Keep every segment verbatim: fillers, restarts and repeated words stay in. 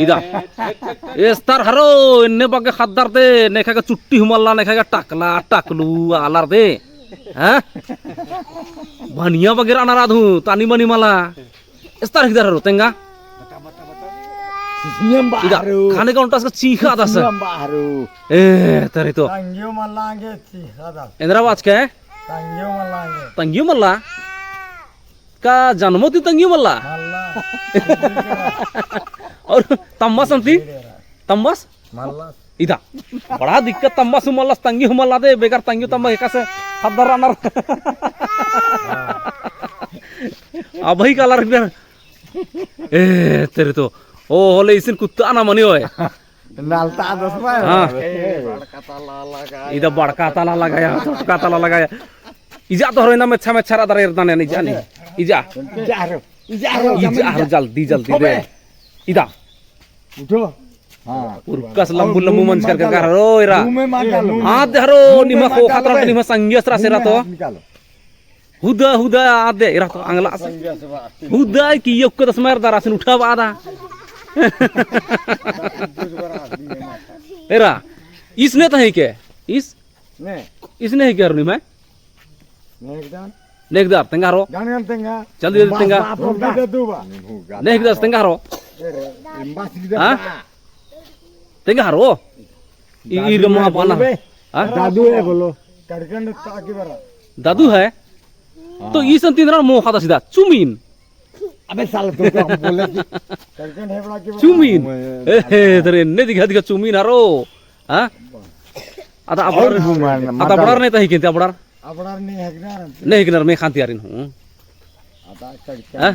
इदा। एस्तर हरो, एन्ने बग्गे ख़द्दर दे, नेखा गे चुट्टी हूँ मल्ला, नेखा गे टकला, टकलू, आलर दे। हाँ? भनिया बग्गे रअनर आद हूँ, तानी मनी मला। एस्तर हिकदर हरो, तेंगा? इदा, खाने का उल्टा इसका चीखा दस। ए, तरी तो। तंग्यो मल्ला आगे चीखा दस। एन्दरा बाचकय? तंग्यो मल्ला आगे। तंग्यो मल्ला? का जन्मो ती तंग्यो मल्ला? मल्ला। और तम्बस अन्ती? तम्बस? मल्ला। इदा। बड़ा दिक्कत, तम्बस हूँ मल्लस, तंग्यो हूँ मल्ला दे, बेगर तंग्यो तम्बस एकासे ख़द्दर रअनर। अबही कालर बेर। ए, तरी तो। ओ, होले इसिन कुत्ता ना मनी होय। नालता दस भाई। हाँ। इदा बड़का ताला लगाया, छोटका ताला लगाया। इजा तो हरो इन्ना मेच्छा मेच्छा रअदर एरदन इजा नी। इजा। इजा हरो। इजा हरो जल्दी जल्दी दे। इदा। उठो। हाँ। उरकस लम्बू लम्बू मंजकर का हरो एरा। मुँह में मत डालो। हाँ दे हरो, निम्हा ख़ोख़ा तरा निम्हा संगियस रअस एरा तो। निकालो। हुदा, हुदा, आदे, एरा तो अंगला से। हुदा, कि ये उक्के दस मार दारा सिन उठा बादा। एरा, इसने तो है के? इस? ने। इसने है के अरुणी में? नेकदार। नेकदार, तेंगा हरो। गान गान तेंगा। जल्दी, जल्दी तेंगा। बाप, बाप, बाप। नेकदार, तेंगा हरो। हाँ? तेंगा हरो। ई, ई रे मोहा पाना। हाँ? दादू है बोलो। कड़कन ताकि बरा। दादू है? हाँ। तो ई सन तीन मोहा ता सीधा चुमीन। अबे साला तो, तो हम बोले कि कड़कन है बड़ा कि बरा। चुमीन। ए, हे, तरे ने दिखा, दिखा चुमीन हरो। हाँ? अता अबड़र, अता अबड़र ने ता ही किन्ते अबड़र। अबड़र ने हिकनर। ने हिकनर में खान्ती आरिन हूँ। हाँ?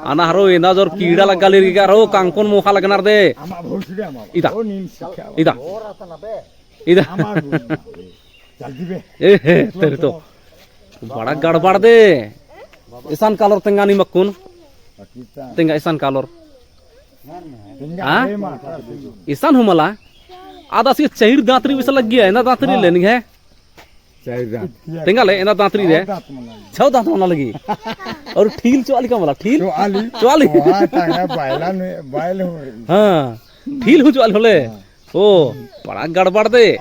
अना हरो एन्दा जोर कीड़ा लग्गा लेरकी का हरो, कांकोन मोखा लगनर दे। इदा। इदा। इदा। ए हे, तरी तो। बड़ा गड़बड़ दे। इसन कालोर तेंगा नीम अक्कुन। तेंगा इसन कालोर। हाँ? इसन हूँ मला। आद आसी चहिर दाँतरी बिसा लग्गिया, एन्दा दाँतरी ले निंग्है। चार दाँत। तेंगा ले, एन्दा दाँतरी दे। छव दाँत मना लगी। और ठील चोआली का मला, ठील? चोआली। चोआली। हाँ, बाइल हो रही। हाँ, ठील हूँ चोआली होले। हाँ। ओ, बड़ा गड़बड़ दे।